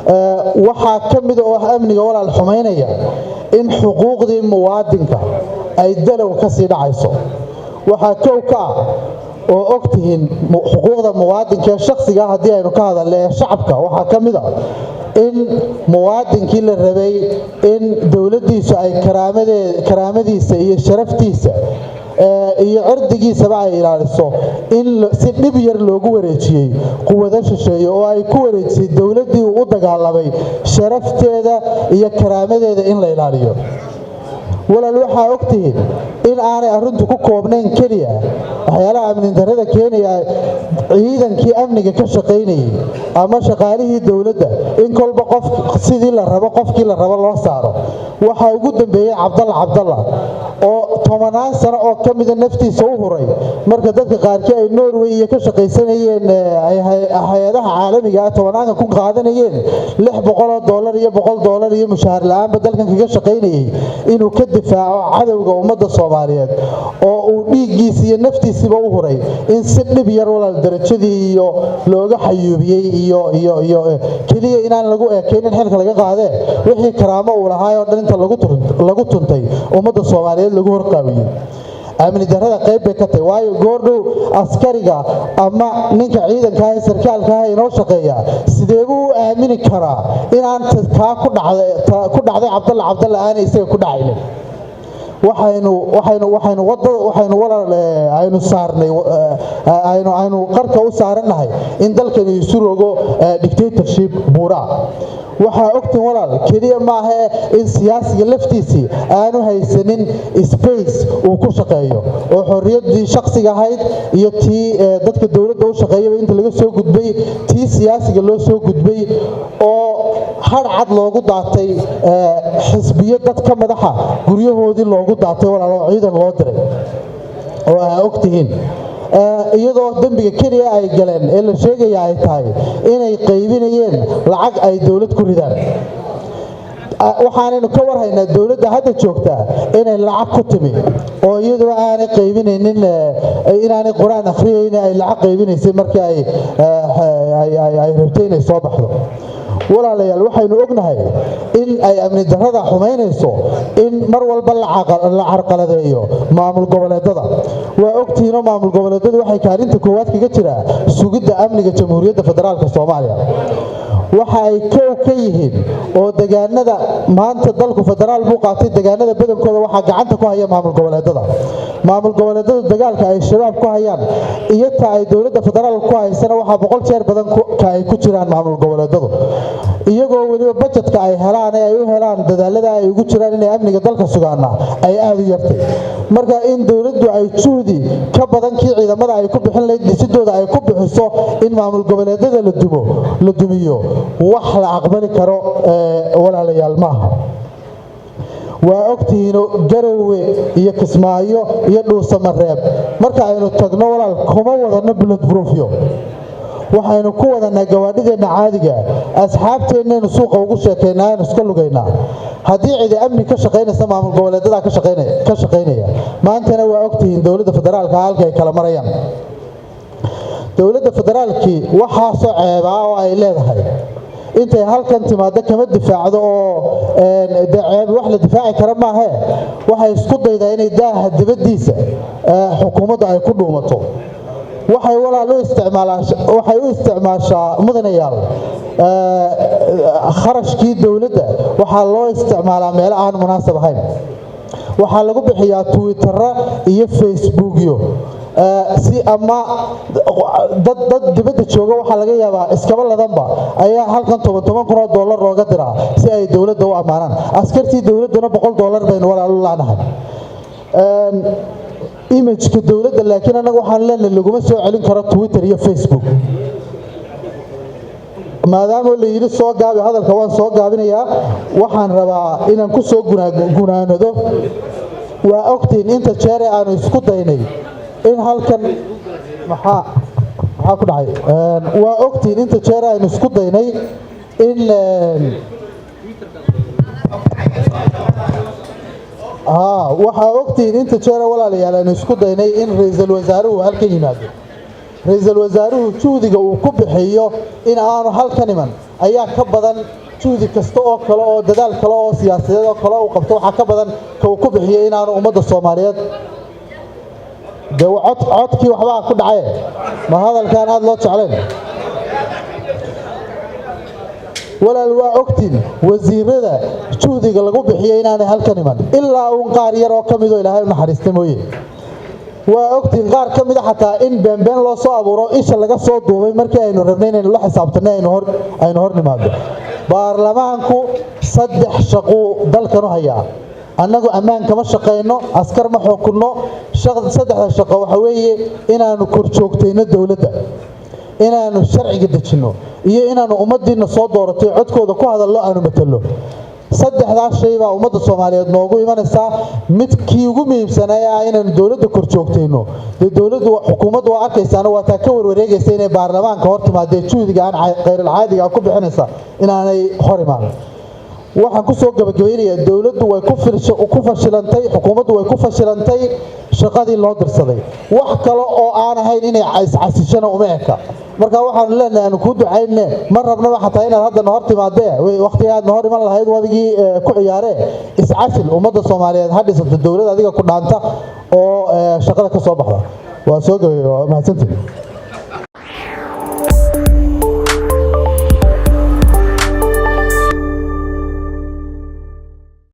Waxaa ka mida oo amniga, walaal, xumaynaya in xuquuqdii muwaadinka ay dalow ka sii dhacayso. Waxaa kow ka ah oo og tihiin xuquuqda muwaadinka ee shakhsiga haddii aynu ka hadalna ee shacabka, waxaa ka mid a in muwaadinkii la rabay in dowladdiisu ay karaamadiisa iyo sharaftiisa iyo cirdigiisaba ay ilaaliso, in si dhib yar loogu wareejiyey quwado shisheeye oo ay ku wareejisay dowladdii uu u dagaalamay sharafteeda iyo karaamadeeda in la ilaaliyo. Walaal, waxaa ogtihiin in aanay arrintu ku koobnayn keliya waxyaalaha amni darrada keenaya ciidankii amniga ka shaqaynayay ama shaqaalihii dowladda in kolba qof sidii la rabo, qofkii la rabo loo saaro. Waxaa ugu dambeeyey Cabdalla Cabdalla oo tobanaan sano oo ka mida naftiisa u huray marka dadka qaarkii ay Norway iyo ka shaqaysanayeen, hay-adaha caalamiga ah tobanaanka ku qaadanayeen, $600 iyo $100 iyo mushaahar la-aanba dalkan kaga shaqaynayay inuu ka difaaco cadowga ummadda Soomaaliyeed oo uu dhiiggiisi iyo naftiisiiba u huray, in si dhib yar, walaal, darajadii iyo looga xayuubiyey iyo keliya inaan lagu ekaynin xilka laga qaadee, wixii karaamo uu lahaay oo dhan inta lagu tuntay ummadda Soomaaliyeed lagu horqaawiyey. Amni darrada qayb bay ka tahay, waayo goordhow askariga ama ninka ciidanka ah ee sarkaalka ah inoo shaqeeya sidee buu u aamini karaa inaan kaa ku dhacday Cabdalla Cabdalla aanay isaga ku dhacaynin? Waxaynu wadada waxaynu, walaal, aynu saarnay, aynu qarka u saarannahay in dalkani isu rogo dictatorship buuraa. Waxaa ogtiin, walaal, keliya maaha in siyaasiga laftiisii aanu haysanin space uu ku shaqeeyo oo xorriyaddii shakhsiga ahayd iyo tii dadka dowladda u shaqeeyaba inta laga soo gudbay tii siyaasiga loo soo gudbay oo hadh cad loogu daatay xisbiyo dad ka madaxa guryahoodii loogu daatay, walaal, oo ciidan loo diray oo aa ogtihiin, iyadoo dembiga keliya ay galeen ee la sheegaya ay tahay inay qaybinayeen lacag ay dowlad ku ridaan. Waxaanaynu ka warhaynaa dowladda hadda joogtaa inay lacag ku timi oo iyadoo aanay qaybinaynin, inaanay Qur-aan akhriyaynin, ay lacag qaybinaysay markii ay rabtay inay soo baxdo. Walaalayaal, waxaynu ognahay in ay amni darrada xumaynayso in mar walba la carqaladeeyo maamul goboleedada. Waa ogtihiinoo maamul goboleedadu waxay kaalinta koowaad kaga jiraa sugidda amniga Jamhuuriyadda Federaalka Soomaaliya. Waxa ay kow ka yihiin oo degaanada maanta dalku federaal buu qaatay, degaanada badankooda waxaa gacanta ku haya maamul goboleedada. Maamul goboleedada dagaalka ay Shabaab ku hayaan iyo ta ay dowladda federaalka ku haysana waxaa 100 jeer badan ka ay ku jiraan maamul goboleedadu, iyagoo weliba bajetka ay helaan ee ay u helaan dadaalada ay ugu jiraan inay amniga dalka sugaana ay aada u yartay. Marka in dowladdu ay juhdi ka badan kii ciidamada ay ku bixin lahayd dhisidooda ay ku bixiso in maamul goboleedada la dumo, la dumiyo, wax la aqbali karo, walaalayaal, maaha. Waa ogtihiino Garowe iyo Kismaayo iyo Dhuusamareeb marka aynu tagno, walaal, kuma wadano bullet proofyo, waxaynu ku wadanaa gawaadhideenna caadiga. Asxaabteennaynu suuqa ugu sheekaynaa, aynu iska lugaynaa. Haddii cidi amni ka shaqaynaysa, maamul goboleedadaa ka shaqaynaya. Maantana waa ogtihiin dowladda federaalka halka ay kala marayaan. Dowladda federaalkii waxaasoo ceebaa oo ay leedahay intay halkan timaado kama difaacdo oo de ceeb wax la difaaci kara maahee. Waxay isku daydaa inay daaha dibaddiisa xukuumadda ay ku dhuumato. Waxay, walaal, u isticmaalaa, waxay u isticmaashaa, mudanayaal, kharashkii dowladda waxaa loo isticmaalaa meelo aan munaasab ahayn. Waxaa lagu bixiyaa Twittera iyo Facebookyo si ama dad dibadda jooga, waxaa laga yaabaa iskaba ladanba ayaa halkan $10,000 looga diraa si ay dowladda u ammaanaan. Askartii dowladduna $100 baynu, walaal, u laanahay imageka dowladda. Laakiin annaga waxaan leenahay laguma soo celin karo Twitter iyo Facebook. Maadaama la yidhi soo gaabi hadalka, waan soo gaabinayaa. Waxaan rabaa inaan ku soo gunaanado. Waa ogtiin inta jeere aanu isku daynay in halkan maxaa ku dhacay. Waa ogtiin inta jeere aynu isku daynay in waxaa ogtihiin inta jeere, walaalayaal, aynu isku daynay in ra-iisul wasaaruhu halkan yimaado. Ra-iisul wasaaruhu juhdiga uu ku bixiyo in aanu halkan iman ayaa ka badan juhdi kasta oo kale oo dadaal kale oo siyaasadeed oo kale uu qabto. Waxaa ka badan ka uu ku bixiyo inaanu ummadda Soomaaliyeed dee codkii waxbaa ku dhacay. Ma hadalkaan aada loo jeclayn? Walaal, waa ogtiin wasiirada juhdiga lagu bixiyo inaanay halkan iman, ilaa uun qaar yar oo ka midoo Ilaahay u naxariista mooye. Waa ogtiin qaar ka mida xataa in beenbeen loo soo abuuro, isha laga soo duubay markii aynu rabnay inaynu la xisaabtanay aynu hor nimaado. Baarlamaanku 3 shaquu dalkan u hayaa. Annagu ammaan kama shaqayno, askar ma xukunno. Saddexda shaqo waxa weeye inaanu korjoogtayno dowladda, inaanu sharciga dejinno iyo inaanu ummaddiina soo dooratay codkooda ku hadallo, aanu matalo. Saddexdaas shay baa ummadda Soomaaliyeed noogu imanaysaa. Midkii ugu muhiimsanaa ah inaanu dowladda korjoogtayno, dee dowladdu, xukuumaddu waa arkaysaana, waa taa ka warwareegaysa inay baarlamaanka hor timaadee juhdiga aan khayral-caadiga ku bixinaysa inaanay hor imaan. Waxaan ku soo gabagabaynayaa, dowladdu way ku fashilantay, xukuumaddu way ku fashilantay shaqadii loo dirsaday. Wax kale oo aan ahayn inay iscasishana uma eka. Marka waxaanu leenahay, aanu kuu ducayne, ma rabnaba xataa inaad hadda nahor timaadee. Waqtiga aad nahor iman lahayd wadigii ku ciyaaree, iscasil. Ummadda Soomaaliyeed ha dhisato dowlad adiga ku dhaanta oo shaqada ka soo baxda. Waa soo gabagabay, waa mahadsantihin.